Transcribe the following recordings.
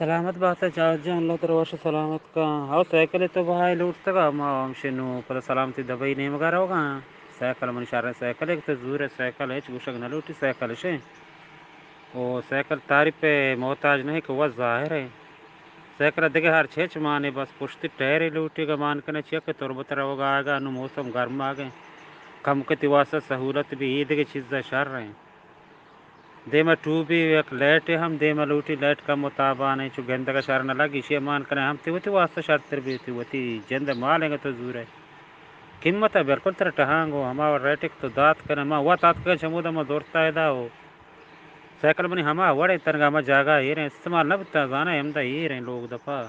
سلامت بات ئے جاوید جان، اللہ ترا وش سلامت کن۔ ہو سائیکل تو بہائے لوٹتگا، ما ہمشے نوں پدا سلامتی دبئی نیمگا روگا۔ سائیکل منی شریں سائیکل، ایک تو زور ئے سائیکل، ہچ گوشگ نہ لوٹی سائیکل شے۔ او سائیکل تعریف محتاج نہیں کہ وہ ظاہر ہے۔ سائیکل دگہ ہر چیز مانے، بس پشتی ٹائر لوٹی گا مان کنے، چیا کہ تربت روگا آگا، نو موسم گرم آگے، کم کتی واسطہ سہولت بھی، یہ دگہ چیز شر ہیں۔ دیما ٹوبی یک لائٹ ہم دیما لوٹی، لائٹ کم و تابان ہے، چو گندگا شر نہ لگی، شی مان کنے ہم تی وتی واسطہ شرتر بیتی، وتی جند مال انگا تو زور ہے۔ قیمت ہے بالکل تر ٹہانگو، ہما ریٹک تو دات کنے، ما وت آتکگا چمودا ما زورتا ادا ہو۔ سائیکل منی ہما وڑے تنگا ہما جاگہ ایریں استعمال نہ بوتا، زانا ہمدا ایریں لوگ دپا۔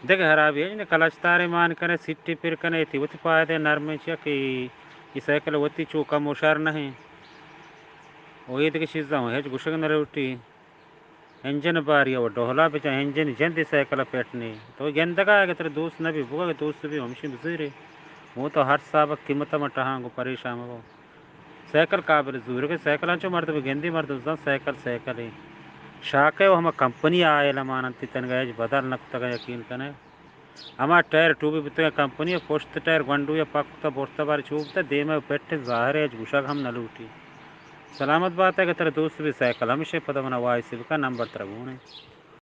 دگہ خرابی ہے، کلچ تارے مان کنے، سیٹی پر کنے، تی وتی پائدے نرمیں چیا کہ یہ سائیکل وتی چو کم ہوشار نہیں۔ او یہ دگہ چیزاں ہوں ہچ گوشگ نہ لوٹی۔ انجن باری او ڈوہلا بچا، انجن جندی سائیکل پیٹ نہیں۔ تو گندگا اگر ترا دوست نہ بھی بگا، دوست بھی ہمشی بزیرے۔ وہ تو ہر صاحب قیمت ما ٹہانگو پریشان مبو۔ سائیکل قابل زورگ ء، سائیکل انچو مردم گندی، مردم زن سائیکل سائیکل ہے۔ شاکے و ہما کمپنی آئل مان انت، تنگا ہچ بدل نہ کتگ، یقین کنے۔ ہما ٹائر ٹوبی بوتگ کمپنی، پشت ٹائر گونڈو یا پک کتا، برتا بار چوب تا، دیم ء پٹ ظاہر ہے، ہچ گوشگ ہم نہ لوٹی۔ سلامت بات ہے کہ ترا دوست بھی سائیکل ہمیشہ پدا منا وائس بکا، نمبر ترا گون ہے۔